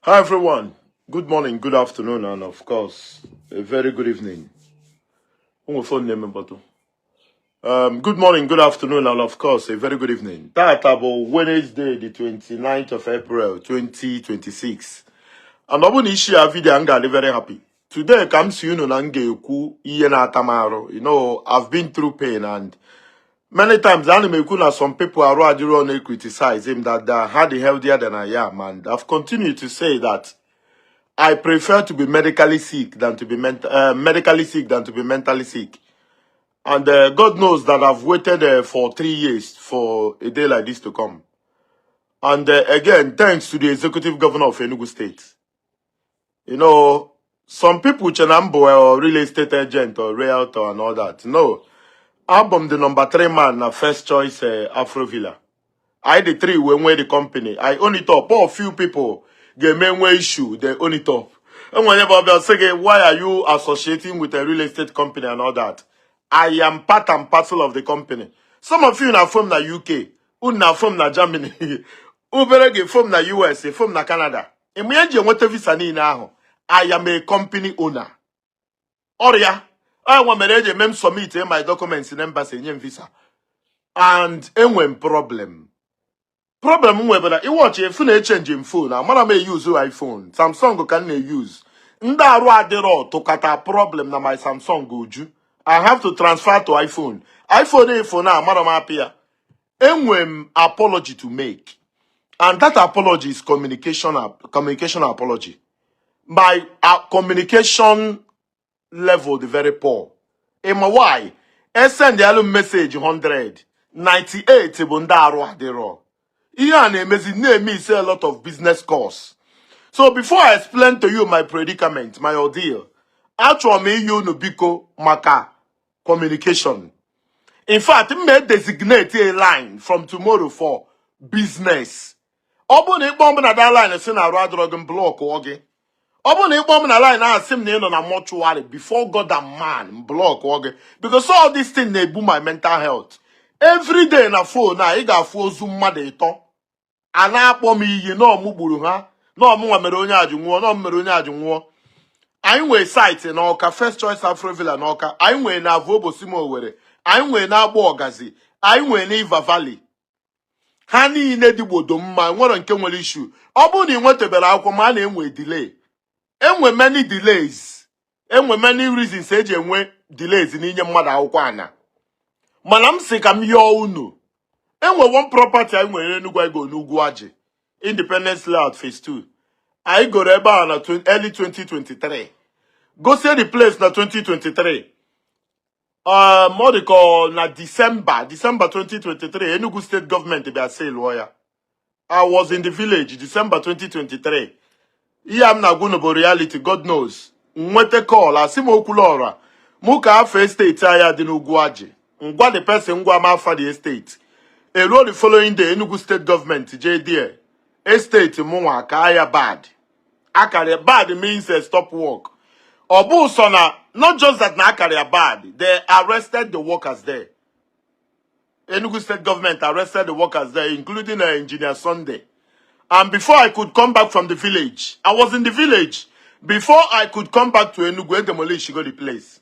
Hi everyone. Good morning, good afternoon, and of course, a very good evening. Ụmụ phone na-eme mkpọtụ. Good morning, good afternoon, and of course, a very good evening. Tata bụ Wednesday, the 29th of April, 2026. And ọ bụrụ na isi ya video, m ga-adị very happy. Today ka m si unu na m ga-ekwu ihe na-ata m arụ. I've been through pain, and many times ana m ekwu na some people arụ adịrọ na-criticize him that they are hardly healthier than I am, and I've continued to say that I prefer to be medically sick than to be medically sick than to be mentally sick. And God knows that I've waited for 3 years for a day like this to come. And again, thanks to the executive governor of Enugu State. Some people che na m bụ real estate agent or realtor and all that. No, I'm the number three man na First Choice Afro Villa. I the three when we the company. I own it up. All few people ga-eme nwe issue, they own it up. And whenever they'll say, "Why are you associating with a real estate company and all that?" I am part and parcel of the company. Some of you na from na UK, unu na from na Germany, obere gị from na US, from na Canada. Mgbe e ji enweta visa niile ahụ, I am a company owner. Ọrịa ọ nwa mere eji eme m submit my documents in embassy, enye m visa. And enwe m problem. Problem m nwebara iwọchị efu na echange m phone, amara m e-use iPhone, Samsung ka m na-e-use. Ndị arụ adịrọ tụkata problem na my Samsung uju. I have to transfer to iPhone. iPhone efo na amara m apị ya. Enwe m apology to make. And that apology is communication apology. My communication level dị very poor. Ịma why? Esend alụ m message 100, 98 bụ ndị arụ adịrọ. Ihe a na-emezi na-eme ise a lot of business calls. So before I explain to you my predicament, my ordeal, achọrọ m iyi unu biko maka communication. In fact, m may designate a line from tomorrow for business. Ọ bụrụ na ịkpọ m na that line si na arụ adịrọ gị, m block gị. Ọ bụrụ na ịkpọ m na line ahụ sị m na ị nọ na mortuary, before God and man, m block gị, because all this thing na-egbu my mental health. Every day na phone a, ị ga-afụ ozu mmadụ ịtọ a na-akpọ m iyi na ọmụ gburu ha, na ọmụnwa mere onye ajụ nwụọ, na ọmụ mere onye ajụ nwụọ. Anyị nwee site n'Ọka, First Choice Afro Villa n'Ọka. Anyị nwee na Avobosim Owerri. Anyị nwee na Agba Ọgazi. Anyị nwee na Iva Valley. Ha niile dịgbodo mma, nwere nke nwere issue. Ọ bụrụ na ị nwetebere akwụkwọ, ma a na-enwe delay, enwe many delays, enwe many reasons eji enwe delays n'inye mmadụ akwụkwọ ana. Mana m sị ka m yọọ unu. Enwe one property anyị nwere n'Enugu, anyị go n'Ugwu Aji, Independence Layout Phase 2. Anyị goro ebe a na early 2023, gosie the place na 2023. Ọ dị ka ọ na December 2023, Enugu State Government bịa sị lụọ ya. I was in the village December 2023. Ihe a m na-agwa unu bụ reality, God knows. Nweta call, asị m Okwuluọra mụ ka afọ estate anya dị n'Ugwu Aji. Ngwa the person, ngwa m afa the estate. Eruo the following day, Enugu State Government jee there estate mụnwa ka ya bad. Akara bad means a stop work. Ọ bụ sọ na not just that na akara ya bad, they arrested the workers there. Enugu State Government arrested the workers there, including Engineer Sunday. And before I could come back from the village, I was in the village. Before I could come back to Enugu, demolish go the place.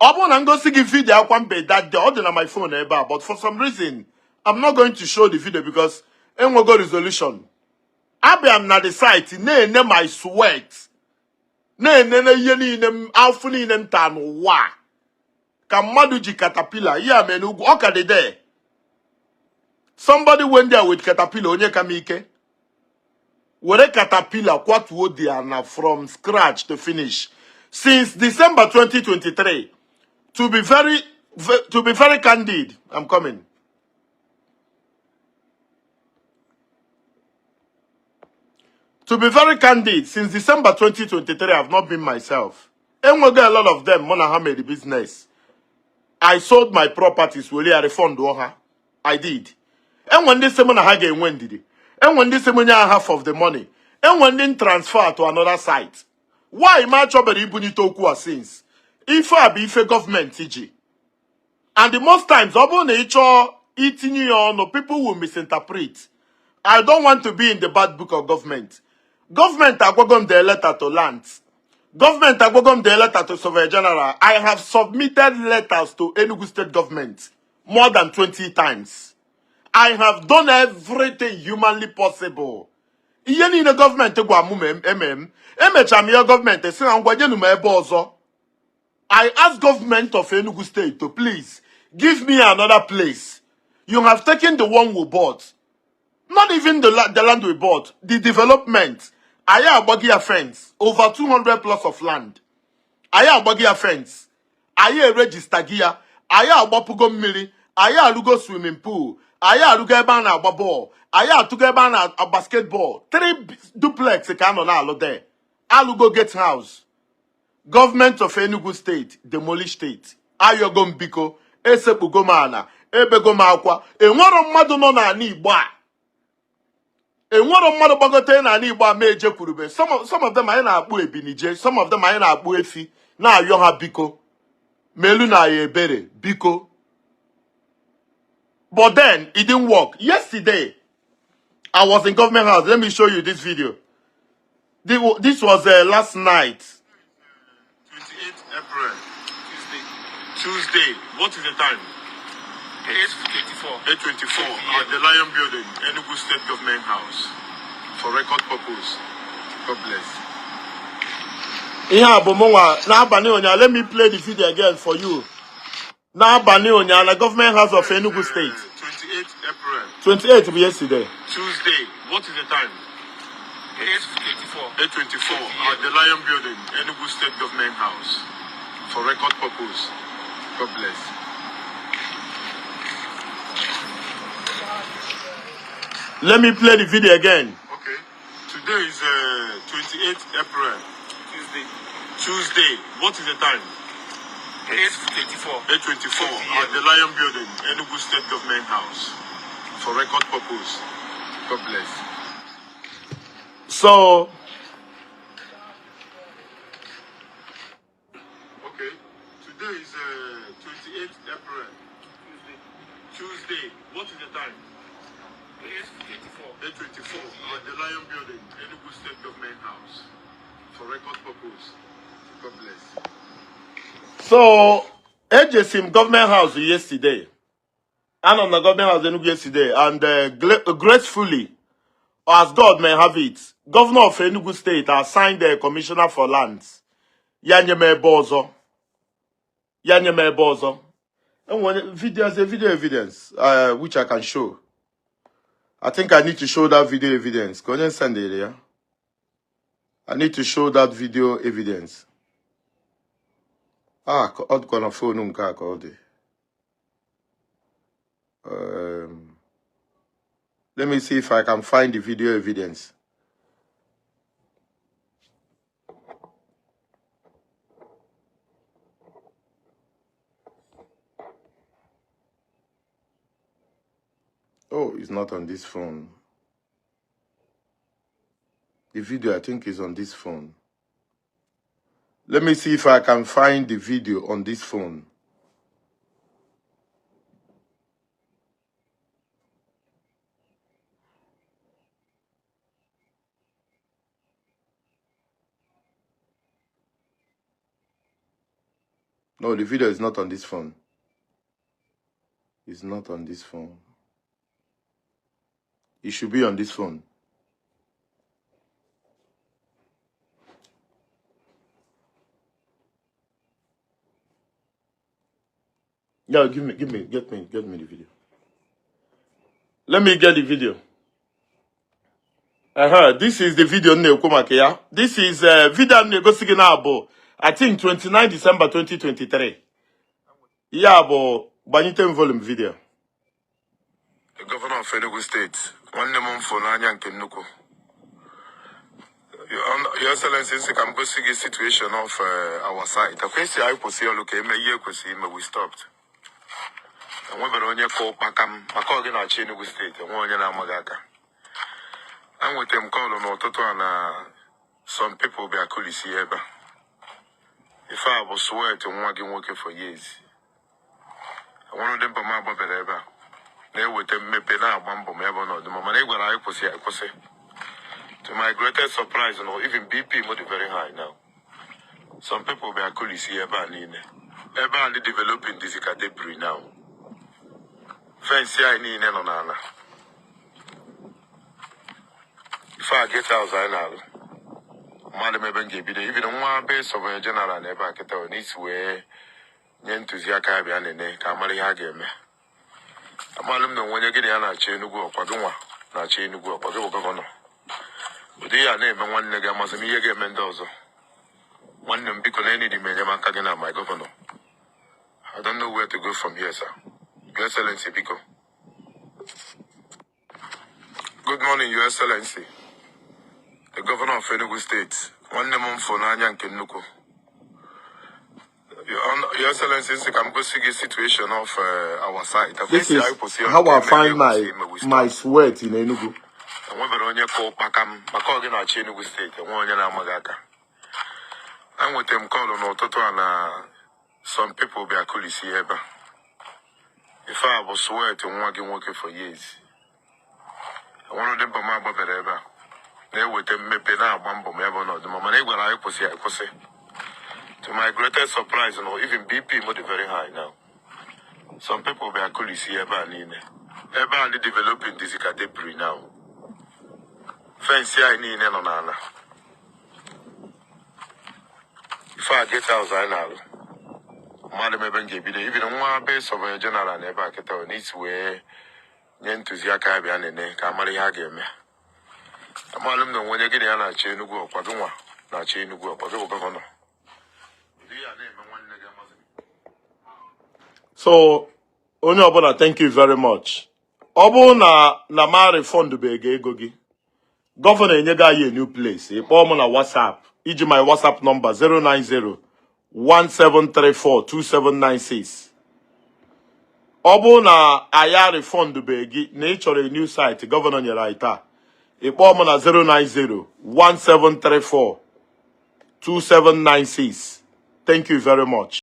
Ọ bụrụ na ngosi gị video akwa mbe that day, ọ dị na my phone ebe a, but for some reason, I'm not going to show the video because enwego resolution. Abịa m na the site na-ene my sweat, na-enene ihe niile m, afụ niile m taa n'ụwa a, ka mmadụ ji caterpillar, ihe a mere n'ugwu, ọ ka dị there. Somebody went there with caterpillar, onye ka m ike. Were caterpillar kwatuo dị ana from scratch to finish. Since December 2023, to be very candid, I'm coming. To be very candid, since December 2023, I've not been myself. Enwego a lot of them, mụ na ha made the business. I sold my properties, were ya refund ha. I did. Enwe ndị sị mụ na ha ga-enwe ndidi. Enwe ndị sị mụ nye ha half of the money. Enwe ndị m transfer to another site. Why ma achọbere ibunite okwu a since? Ife a bụ ife gọọmenti ji. And the most times, ọ bụrụ na ị chọọ itinye ya ọnụ, people will misinterpret. I don't want to be in the bad book of government. Gọọmenti agwago m the letter to lands. Gọọmenti agwago m the letter to Surveyor General. I have submitted letters to Enugu State government more than 20 times. I have done everything humanly possible. Ihe niile gọọmenti gwa mụ eme m. Emechara m ihe gọọmenti sị na ngwa nyenụ m ebe ọzọ. I asked government of Enugu State to please give me another place. You have taken the one we bought. Not even the land we bought. The development. Anyị agbago ya fence. Over 200 plots of land. Anyị agbago ya fence. Anyị eregister gị ya. Anyị agbapụgo mmiri. Anyị arụgo swimming pool. Anyị arụgo ebe a na-agba bọọlụ. Anyị atụgo ebe a na basketball. Three duplex ka a nọ na-alụ there. Alụgo gate house. Government of Enugu State demolished it. Ayọgo m biko, esekpugo m ana, ebego m akwa. Enwero mmadụ nọ n'ala Igbo a. Enwero mmadụ gbagote n'ala Igbo a ma ejekwurube. Some of them anyị na-akpụ ebinije, some of them anyị na-akpụ efi, na-ayọ ha biko. Melu na ya ebere, biko. But then it didn't work. Yesterday, I was in government house. Let me show you this video. This was last night. 28th April, Tuesday. Tuesday. What is the time? 8:24. 8:24 at the Lion Building, Enugu State Government House. For record purpose. God bless. Ihe a bụ mụnwa n'abalị ụnyaahụ. Let me play the video again for you. N'abalị ụnyaahụ na Government House of Enugu State. 28th April, 28 bụ yesterday. Tuesday. What is the time? 8:24. 8:24 at the Lion Building, Enugu State Government House. For record purpose. God bless. Let me play the video again. Okay. Today is 28th April, Tuesday. Tuesday. What is the time? 8:24. 8:24 at the Lion Building, Enugu State Government House. For record purpose. God bless. So, Okay. Today is 28th April, Tuesday. Tuesday. What is the time? 8:24. 8:24 at the Lion Building, Enugu State Government House. For record purpose. God bless. So, ejesi m Government House yesterday. Anọ m na Government House Enugu yesterday and gracefully, as God may have it, Governor of Enugu State assigned the Commissioner for Lands. Ya nye m ebe ọzọ. Ya nye m ebe ọzọ. Enwere video as a video evidence which I can show. I think I need to show that video evidence. Ka onye send it ya. I need to show that video evidence. Ah, ka ọ dịkwa na phone nke a ka ọ dị. Let me see if I can find the video evidence. Oh, it's not on this phone. The video, I think, is on this phone. Let me see if I can find the video on this phone. No, the video is not on this phone. It's not on this phone. It should be on this phone. Yeah, give me, give me, get me, get me the video. Let me get the video. This is the video m na-ekwu maka ya. This is video m na-egosi gị na bụ I think 29 December 2023. Ya bụ gbanyite m volume video. The Governor of Enugu State, nwanne m mfụ n'anya nke nnukwu. Your Excellency, sị ka m gosi gị situation of our site. Ekwesị anyị kwụsị ọlụ ka eme ihe ekwesịrị ime, we stopped. Enwebere onye ka ụkpaka m maka ọ gị na-achị Enugu Steeti, enwe onye na-amaghị aka. Enwetara m call n'ụtụtụ a na some people bịa kụlisi ebe a. Ife a bụ sweat nwa gị nwoke for years. Enwere ụdị mbọ m agbabere ebe a na-eweta mmepe na-agba mbọ ma ebe ọ nọdụ ma mana ị gwara anyị kwụsị ya kwụsị. To my greatest surprise, even BP m dị very high now. Some people bịa kulisi ebe a niile. Ebe a ndị developing dịzi ka debris now. Fence anyị niile nọ n'ala. Ife a guest house anyị na-alụ. Mmadụ m ebe m ga-ebido. Even nwa be Surveyor General na ebe a kịta ọ n'isi wee nye ntụziaka ya bịa nene ka amara ihe a ga-eme. Amalụ m na onwe onye gị na ya na-achị Enugu, ọkwa gị nwa na-achị Enugu, ọkwa gị bụ governor. Ụdị ya na-eme nwanne gị, amasị m ihe ga-eme ndị ọzọ. Nwanne m, biko, na enidi m enyemaka gị na my governor. I don't know where to go from here, sir. Your Excellency, biko. Good morning, Your Excellency, the governor of Enugu State. Nwanne m mfụ n'anya nke nnukwu. Your Excellency, sị ka m gosi gị situation of our site. This is how I find my sweat in Enugu. Enwebere onye kụ ụkpaka m maka ọ gị na-achị Enugu State, enwe onye na-amaghị aka. Enwetara m call n'ụtụtụ a na some people bịa kulisi ebe a. Ife a bụ sweat nwa gị nwoke for years. Enwere ụdị mbọ m agbabere ebe a na-eweta mmepe, na-agba mbọ ma ebe ọ nọdụ, mana ị gwara anyị kwụsị, anyị kwụsị. To my greatest surprise, even BP m dị very high now. Some people bịa kulisi ebe a niile. Ebe a ndị developing dịzi ka debris now. Fence anyị niile nọ n'ala. Ife a guest house anyị na-alụ. Mmadụ m ebe m ga-ebido. Even nwa be Surveyor General na ebe a kịta ọ n'isi wee nye ntụziaka ya bịa nene ka amara ihe a ga-eme. Amalụ m na onwe onye gị na ya na-achị Enugu, ọkwa gị nwa na-achị Enugu, ọkwa gị bụ governor. Ụdị ya na-eme nwanne gị, amasị m. So onye ọbụla, thank you very much. Ọ bụrụ na ma refund bụ ego gị, governor enyego anyị a new place. Ị kpọọ m na WhatsApp, iji my WhatsApp number 090 1734 2796. Ọ bụrụ na anyị refund bụ gị na ị chọrọ a new site governor nyere anyị taa, ị kpọọ m na 090 1734 2796. Thank you very much.